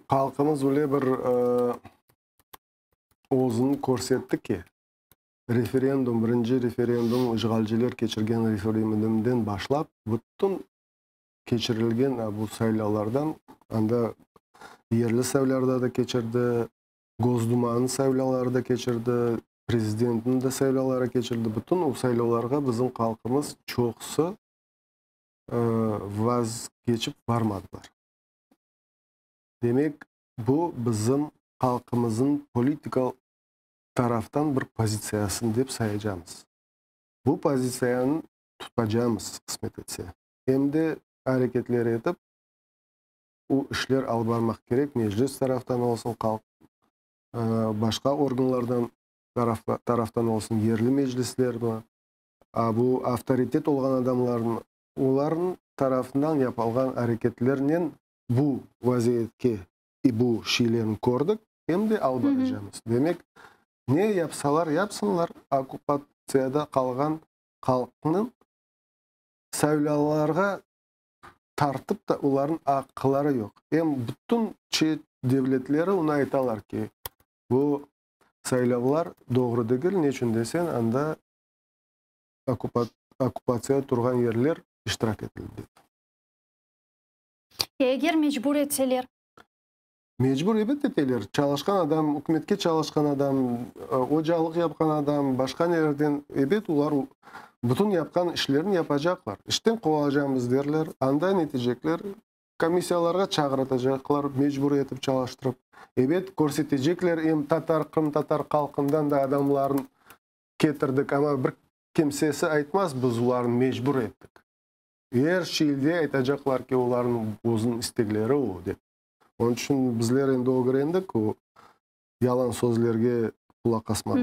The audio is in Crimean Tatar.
Halqımız öyle bir özüni körsetti ki, referendum, birinci referendum, işğalciler keçirgen referendumden başlap, bütün keçirilgen bu saylavlardan, anda yerli saylavlarda da keçirdi, Gosdumanıñ saylavları da keçirdi, prezidentniñ de saylavları keçirdi. Bütün o saylavlarğa bizim halqımız çoqusı vazgeçip barmadılar. Demek, bu bizim halqımıznıñ politika taraftan bir pozitsiyasını dep sayacamız. Bu pozitsiyanı tutacamız, qısmet etse. Em de areketler etip, o işler alıp barmaq kerek, Meclis taraftan olsun, halq başqa organlardan taraftan olsun, yerli meclislermi, bu avtoritet olğan adamlarnıñ, olarnıñ tarafından yapılğan areketlernen bu vaziyetke bu şeylerni kördik, em de alıp baracamız. Demek, ne yapsalar yapsınlar, okkupatsiyada qalğan halqnıñ saylavlarğa tartıp da olarnıñ aqqları yoq. Em bütün çet devletleri onı aytalar ki, bu saylavlar doğru degil, neçün desen, anda okkupatsiya turğan yerler iştirak etildi dep. Eger mecbur etseler? Mecbur ebet eteler. Çalışqan adam, ükümetke çalışqan adam, ocalıq yapqan adam, başqa nelerden, ebet olar bütün yapqan işlerini yapacaqlar. İşten qovacamız derler, anda netecekler, komissiyalarğa çağıratacaqlar, mecbur etip çalıştırıp. Ebet körsetecekler, em tatar, qırımtatar halqından da adamlarnı ketirdik, amma bir kimsesi aytmaz, biz olarnı mecbur ettik. Er şeyde aytacaqlar ki, olarnıñ özüniñ istekleri o, dep. Onıñ içün bizler endi ögrendik o yalan sözlerge qulaq asmağa.